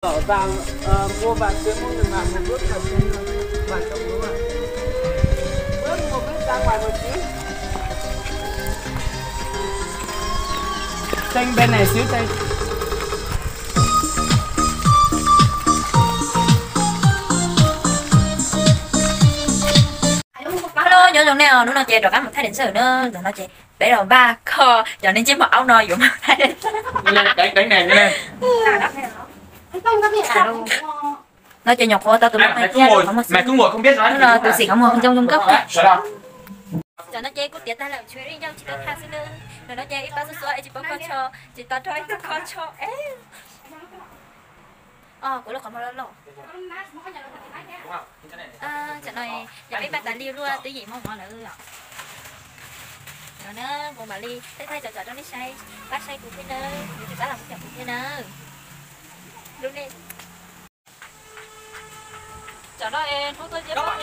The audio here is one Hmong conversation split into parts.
Vàng, ờ, mua vàng xuyến mua vàng một bước là trên vàng trong đúng không? Bước một bước ra ngoài một xíu. Trên bên này xíu, trên. Hello, nyob zoo nej os, hnub no ces rov qab mus thaij lub xov na, ntawm no ces peb los npaj kho cov neeg ntsej muag aub no yuav mus thaij. No ces nyuam qhuav tau tus no, tus xim qhov muag zoo zoo nkauj. Cov no ces kuj tiav tag lawm, tshuav ib ncauj tsis tau thaij xwb na. Ntawm no ces ib pab xuab xuab es tsis paub kho tsho, tsis tau rau ib tug kho tsho. Kuv lub qhov muag loj loj. Tam no yog peb npaj tas li luaj twb yim moo no lawm. No na, kuv mam li thaij thaij cov cov rau nej saib, pab saib kuv thiab nawb, yuav tsum pab los mus cov kuv thiab nawb. Lub nej, cov no es hnub tuaj ces, cov no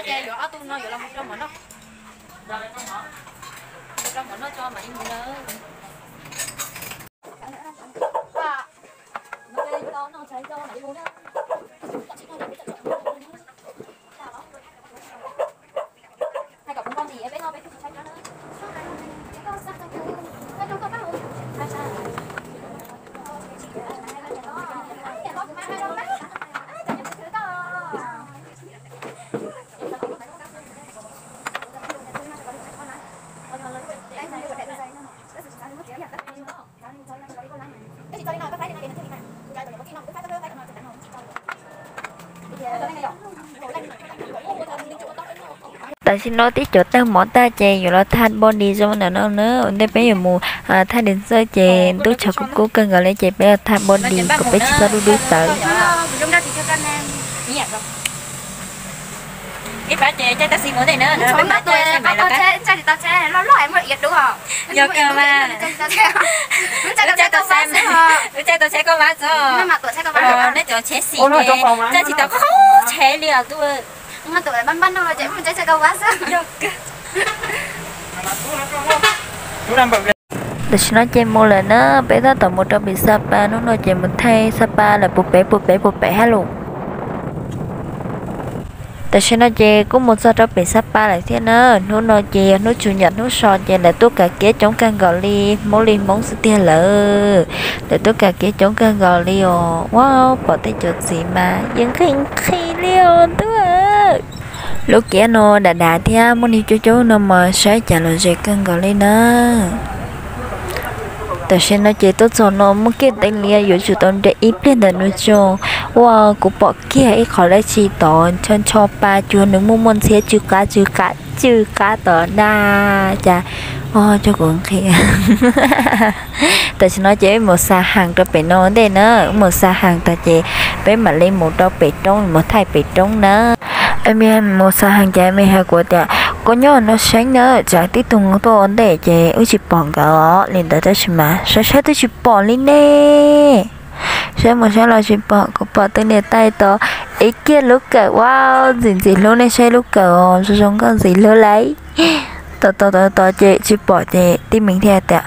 ces yuav ob tug no yuav los mus rau mov noj, mus rau mov noj tso mam li mus nawb. Tam sim no twb cov tawg mov tag ces yuav los thaij body zoo ntawm no na. Ua ntej peb yuav mus thaij lub xov ces ntuj tshav kub kub kawg nkaus li ces peb los thaij body kom peb tsis txhob dub dub tawv. Ib pab ces caij tab xis mus ntej na, peb mam caij, yog kawg mas. Wb caij tau tsheb, wb caij tau tsheb kauj vab txog, neb cov tsheb xis ces caij tsis tau qhov tsheb li os ntuj. Tam sim no ces mus lawm na, peb tab tom mus rau pem Sapa, hnub no ces mus thaij Sapa lawm puag pem puag pem puag pem hab lus. Tam sim no ces kuj mus txog rau pem Sapa lawm thiab na. Hnub no ces yog hnub tsum nyam hnub so ces lawv tuaj kav kiab coob kawg nkaus li, Hmoob li Hmoob xwb tiag lawm. Lawv tuaj kav kiab coob kawg nkaus li os. Ua pom tej cov txiv mas yeej nqhis nqhis li os ntuj. Lub kiab no dav dav thiab muaj neeg coob coob no mas saib cas los ze kawg nkaus li na. Tam sim no ces tuaj txog no muaj kiag teeb liab, yuav tsum tau nres ib pliag ntawm no tso. Ua kuv pom kiag ib qho dab tsi tod ncho ncho pa cuag nws muaj muaj ntxhiab tsw qab tsw qab tsw qab tom na. Cas, o, cov kuv nqhis. Tam sim no ces wb mus xa hees rau pem no ntej na, wb mus xa hees tag ces peb mam li mus rau pem roob, mus thaij pem roob na. Mus xa hees ces me has kuv tias, koj nyob no seeb na, tsam tib tug tuaj ua ntej ces wb tsis pom nkawd os li ntawd, tab sis mas saib saib twb tsis pom li ne. Saib mus saib los tsis pom, kuv pom tus niam tais tod ev kiag lub kawm, ua ntxim ntxim hlub, nej saib lub kawm os, zoo zoo nkauj ntxim hlub lauj. Tos tos tos tos ces tsis pom ces tij Mees thiaj tias,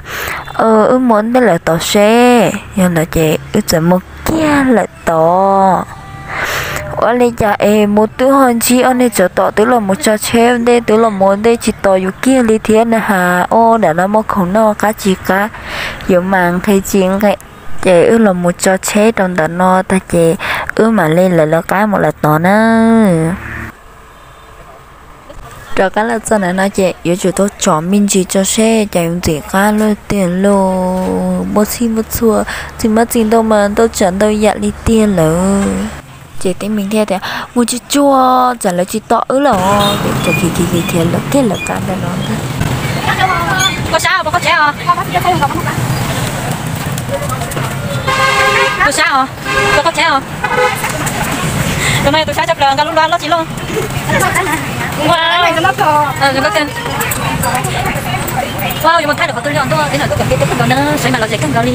wb mus ntej lawm tod seb. Yog ntawd ces wb txawm mus kiag lawm tod. Ua li cas es mus twb ho ntsib ob niag tsov tom twb los mus tso tsheb ntej, twb los mus ntej tsis tos yus kiag li thiab na has. Ua ntawm no muaj khoom noj qab tsis qab, yuav mas nqhis tsis nqhis. Ces wb los mus tso tsheb rau ntawm no tag ces wb mam li lawv lawv qab mus lawm tod na. Rov qab los txog ntawm no ces yuav tsum tau tsom me ntsis tso seb cas yuav ntxim qab luaj tiag lauj. Muaj txhij muaj txhua, txiv hmab txiv ntoo mas ntau tsav ntau yam li tiag lawm. Ces tij Mees thiaj tias, mus tsuag tsuag tsam lawv tsis tom wb lawm os. Ces khiav khiav khiav khiav lawv kiag lawv qab ntawm no ntag. Koj sab, koj tsheb os. Tus sab os, tus koj tsheb os. Tus no yog tus sab tshaj plaws, nqa lub luab loj tsis loj. Yuav mus thaij lawm qhov twg li os ntuj, twb hnov tuaj kom peb tuaj kawg nkaus na, saib mas los ze kawg nkaus li.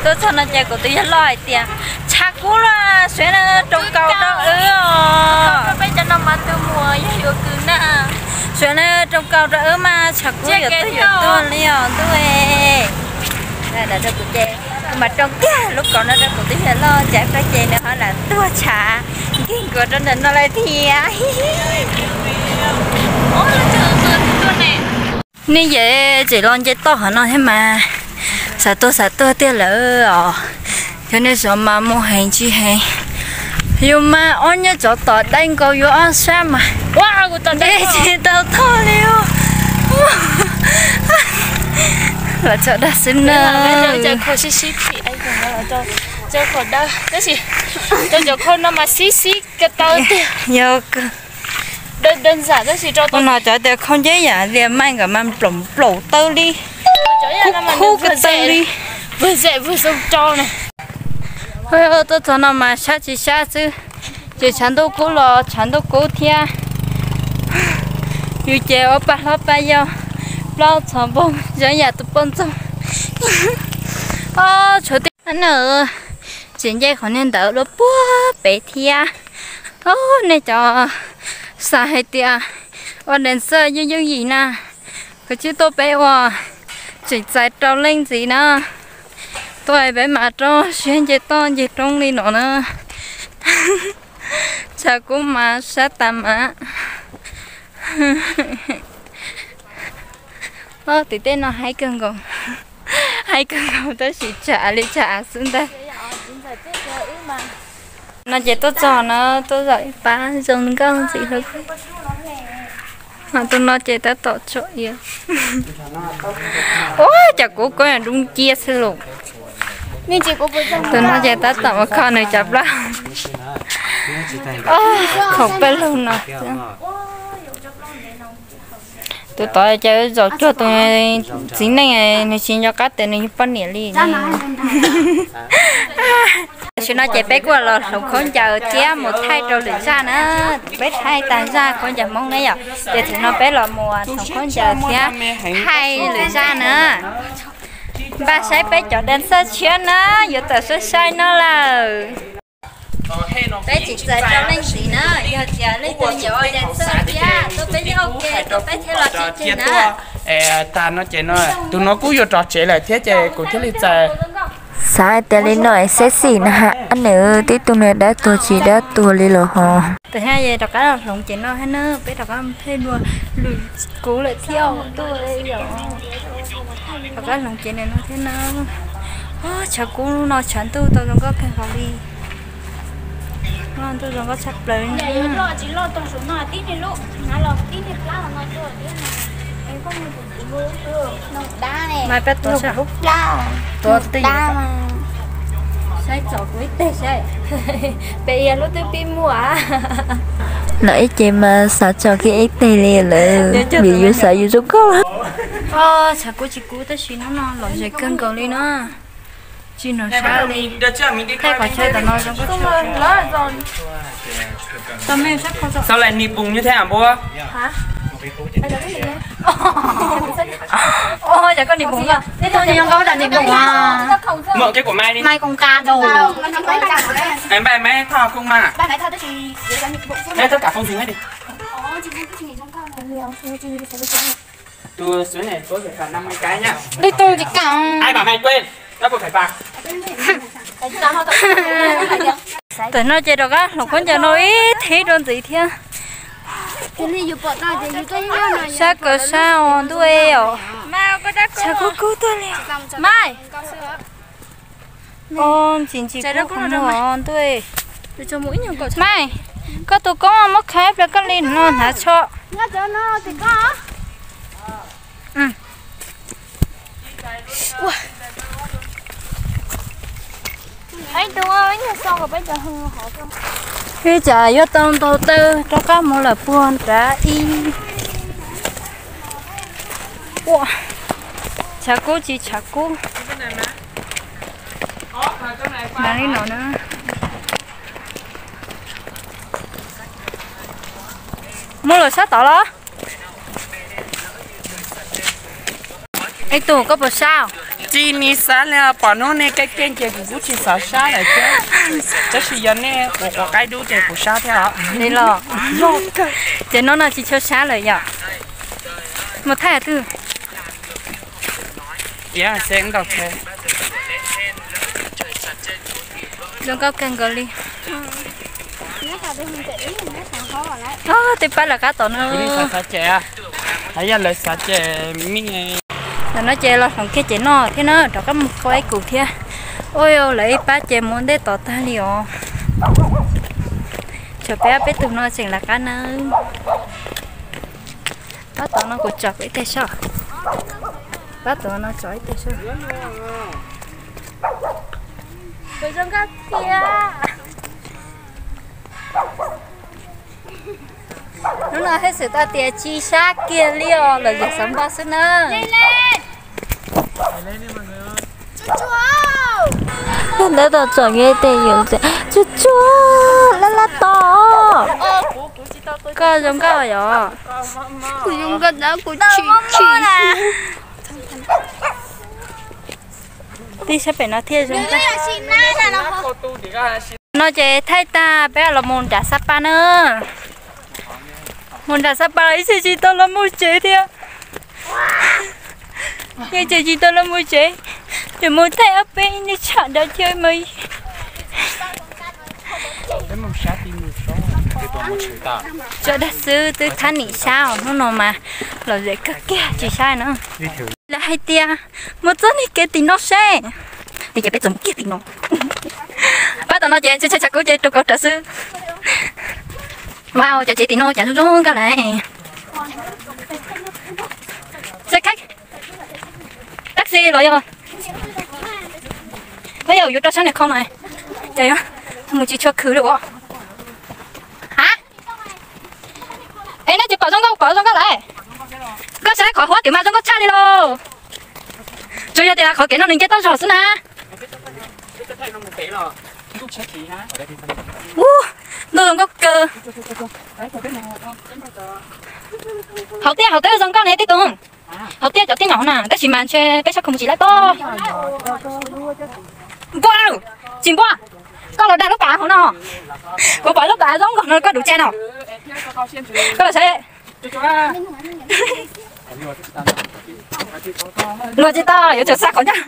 Tuaj txog no ces kuv tus yawg loj hais tias, tshav kub los suav na, roos kaus rau wb os. Peb cov no mas twb muaj yog yuav kws na. Suav na, roos kaus rau wb mas tshav kub yuav tuag yuav tuag li os ntuj. Rau kuv ces Kuv mam rau kiag lub kaus no rau kuv tij laug loj, tsam ib pliag ces nws ho lam tuag tshav nkeeg nkaus rau ntawm no lawm thiab. Nej yeej tseem los nce toj qhov no thiab mas, xav tuag xav tuag tiag lawm os. Cov nej zov mas muaj heev tsis heev. Yus mas ob nyob tsov tom dai nkaus yuav ob sab mas, ua kuv tom dai tsis tau thoj li os. Los tso dag xwb na. Tab sis rau cov khau no mas sib sib ko taw tiag. Yog, tab sis rau no cov tias khau nceb yam li mas nkawd mas nplaum nplaum taw li, khub khub ko taw li. Tuaj txog no mas sab tsis sab xwb, ces tshav ntuj kub los tshav ntuj kub thiab. Yus ces ua pa hlob pa yau, plaub txhov npoo zoo yam tus poj ntxoog. Ob, tshuav tej na, tseem nce qhov niag ntawd dua puag pem thiab. Ob, nej cov xav hais tias ua dancer yooj yooj yim na, koj cia tuaj peb ua, tseem txais rau leej ntxiv na. Tuaj peb mam rau siab nce toj nce roob li no na. Tshav kub mas sab tas mas. Ob, tim tej no haib kawg nkaus, haib kawg nkaus tab sis tshav li tshav xwb ntag. No ces tuaj txog no, tuaj zaum ib pab zoo nkauj ntxim hlub. Ho tus no ces tab tom tsom iav. Ua cas kuv koob dub nciab xwb lauj. Tus no ces tab tom ua kho nws cov plaub, khoom pawg lug no. Tus tod ces zaum cuag tus txiv neej, nws tsis nco qab tias nws yog poj niam li. Tam sim no ces peb kuj los hloov khaub ncaws thiab mus thaij rau lwm zaj na. Peb thaij tag zaj khaub ncaws Hmoob na yom, ces thaum no peb los mus hloov khaub ncaws thiab thaij lwm zaj na. Npaj saib peb cov dancer tshiab na, yuav tawm sai sai no lawm. Peb tsis txais rau leej txiv na, yog tias leej twg nyiam ua dancer thiab tuaj peb yeej ok, tuaj peb thiab los tsis tseg na. Tag no ces no, tus no kuj yuav rov tsev lawm thiab ces kuv thiaj li txais. Xav hais tias li no es sexy na ha, nws tib tug nws dab tuag tsis dab tuag li los ho. Tam sim no rov qab los hloov ces no hab na, peb rov qab pheej dua lwm kuv lawm thiab ntuj, rov qab hloov ces no thiab na. Tshav kub no tshav ntuj tau zoo nkauj kawg nkaus li. Ntuj zoo nkauj tshaj plaws li. Mas peb tuav, tuav twj ywm, saib tsom kuv ib teg saib, peb yog lub twb pib muaj. Lawv ib ce mas xav tsom kiag ib teg li lawm vim yus xav yus zoo nkauj. Tshav kub tsis kub tab sis hnub no lom zem kawg nkaus li na. Tsis hnov sab li. Thaij qhov chaw tom no zoo nkauj tshaj. Xav lais nis poos nyuj thiab npua. Ov, yog koj nis poos, nej tau nyob nkaus dam nis poos. Maj koom qas daus. Npaj maj thoj kooj maj. Neb thoj kam foos tsis neb di. Tus xwb ne, tus xwb kam năm mươi cái nhá. Ai bảo mày quên, nó không phải phạt. Tam no ces rov qab hloov khaub ncaws no ib thib rau ntxiv thiab. Sab kawg sab os ntuj os. Tshav kub kub tuaj li. Ntxim ntxim kub kub os ntuj. Maj, koj tus koob muab khawb ib pliag koj li no hnav tsho. Ib tsam yuav tau ntau tawg rov qab mus lawm puag nrad ib. Ua, tshav kub tsis tshav kub. Mas li no na. Muab lawm sab tod los. Ib tug koj puas sab? Tsis nis sab li, pom hnub nej keej keej ces kuv kuj tsis xav sab lawm thiab. Tab sis yog nej quav quav qaib dub ces kuv sab thiab os. Li los. Ces hnub no tsis tshua sab lawm yom. Mus thaij twg? Piav xeeb nkaus thiab. Zoo nkauj kawg nkaus li. Tej pab lawv qab tom no. Ntawm no ces los hloov kiag ces noj thiab na, rov qab mus kho ib kum thiab. Ua lawv ib pab ces mus ua ntej tod tag li os. Tshuav peb ob peb tug no tseem lawv qab na. Pab tod no kuv tsom ib teg soj. Pab tod no tsom ib teg soj. Kuv zoo nkauj tiag. Hnub no haj xwm tau tias tsis sab kiag li os, lom zem xov npog xwb na. Ntawd tau tsom kiag tej yus tsuag tsuag laj laj to. Koj zoo nkauj yom? Kuv zoo nkauj tab kuv chim chim. Tib sab pem no thiaj zoo nkauj. No ces thaij tag peb los mus nram Xab Pas na. Mus nram Xab Pas los ib txhia tsis tau los mus tsev thiab. Yeej tseem tsis tau los mus tsev, yuav mus thaij ob peb niag tsam dab thiab mas. Tso dag xwb twb thab nim sab os, hnub no mas lom zem kawg kiag tsis sab no. Lawv hais tias mus txog niag kev tim no seb, ces peb txog kiag tim no. Pab tom no ces tsis tshai tsam kuv ces rau kauv rawv xwb. Wow, cov tsev tim no cas zoo zoo nkauj lawm. Taxi los yog, yog yuav rau sab niag khoo no, ces mus tsis tshua khwv li as. Ha, es nej tsis pom zoo nkauj, pom zoo nkauj lawm. Koj saib qhov huab tim mas zoo nkauj tshaj li lauj. Tsuas yog tias qhov kev no nws nce toj zog xwb na. Ub, ntuj zoo nkauj kawg. Hauv tiaj hauv twb zoo nkauj ne tib tug. Hauv tiaj cov tib nyom na, tab sis mas ntshe peb sab khoo tsis laib pob. Npua, tsis npua. Koj los dag lub pas hauv no. Kuv pom lub pas zoo nkauj no koj duv tsa no. Koj los saib. Luag tsis tau, yuav tsum xa qhov ncaj.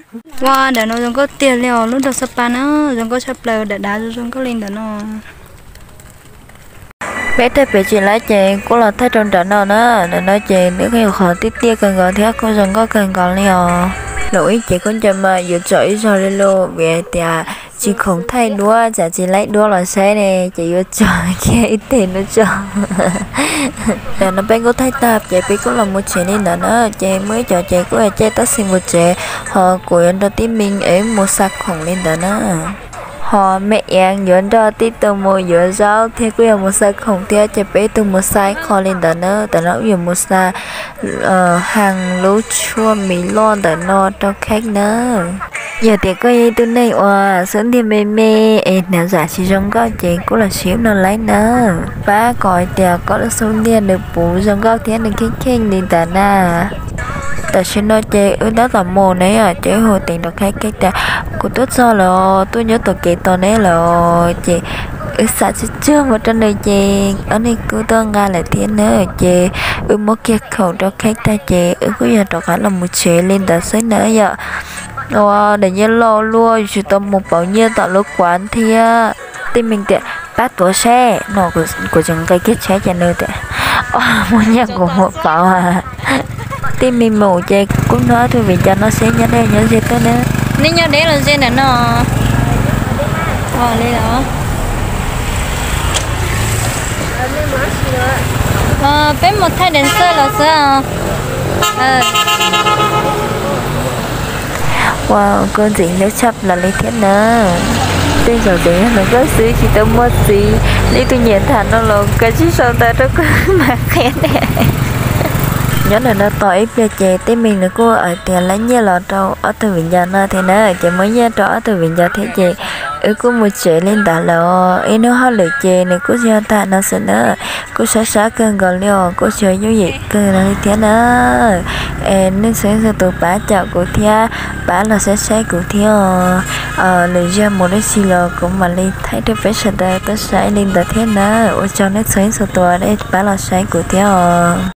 Ua ntawm no zoo nkauj tiag li os, lub nroog Xab Pas na, zoo nkauj tshaj plaws, dav dav zoo nkauj li ntawm no. Peb thaij pem tsis laib ces kuj los thaij rau nram no na, nram no ces nws kuj yog qhov tiaj tiaj kawg nkaus thiab kuj zoo nkauj kawg nkaus li os. Lawv ib ces kuj nco mas yuav tsom ib zaug li lauj, vim hais tias tsis khoom thaij duab tsam tsis laib duab los saib ne, ces yuav tsom kiag ib teg duab tso. Ntawm no peb kuj thaij tag ces peb kuj los mus tsev li ntawd na, ces muaj ib co ces kuj caij tab xis mus tsev, ho kuv yuav nrog tij Meej es mus xa khoom li ntawd na. Ho me iab yuav nrog tij tus mus yuav zaub thiab kuj yuav mus xa khoom thiab, ces peb ib tug mus xa ib qho li ntawd na, tam no wb yuav mus xa hees lub tshuaj mis loj ntawm no rau Kheej na. Yog tias koj yog ib tug neeg uas xub ntiag me me es hnav zam tsis zoo nkauj ces kuj los siv no laib na, pab kom hais tias koj lub xub ntiag nws puv zoo nkauj thiab nws kheej kheej li ntawd na. Tam sim no ces wb tab tom mus ne, ces wb hu teev rau Kheej tias kuv tuaj txog lawm, tuaj nyob tom kev tos neb lawm. Ces wb xa tsuag tsuag mus rau nws ces ob neeg kuj tuaj nqa lawm thiab na. Ces wb muab kiag khoom rau Kheej tag ces wb kuj yog rov qab los mus tsev li ntawd xwb na yom. Ua daim nyiaj loj luaj, yus tsis tau mus pauv nyiaj tom lub kuav thiab. Tij Meej tias pab tuav seb no, kuv tseem nqis kiag tsheb ces nws tias muaj nyiaj kuv mus pauv. Tij Meej mus ces kuj nrog ob tug viv ncaus no seb nyob deb nyob ze tuaj na. Nej nyob deb los ze ntawm no? Li los, peb mus thaij dancer los xwb. Ua kuv ntxim hlub tshaj plaws li thiab na. Tej zaum tseem yog hluas nkauj xwb tsis tau muaj txiv, li tus nyiam tham no los kav tsij sau ntawv rau kuv mam qhia nej. Nyob ntawm no tos ib pliag ces Tij Meej nws kuj hais tias lab nyiaj los rau ob tug viv ncaus no thiab na, ces muab nyiaj rau ob tug viv ncaus thiab ces wb kuj mus tsev li ntawd lawm. Ib hnub hauj lwm ces nws kuj yog tham no xwb na, kuj sab sab kawg nkaus li os, kuj tsis yooj yim kawg li thiab na. Es nej txhua leej txhua tus pab caum kuv thiab, pab los saib saib kuv thiab os. Lwm zaug mus dab tsi los kuv mam li thaij rau peb sawv daws tau saib li ntawd thiab na. Ua tsaug nej txhua leej txhua tus nej pab los saib kuv thiab os.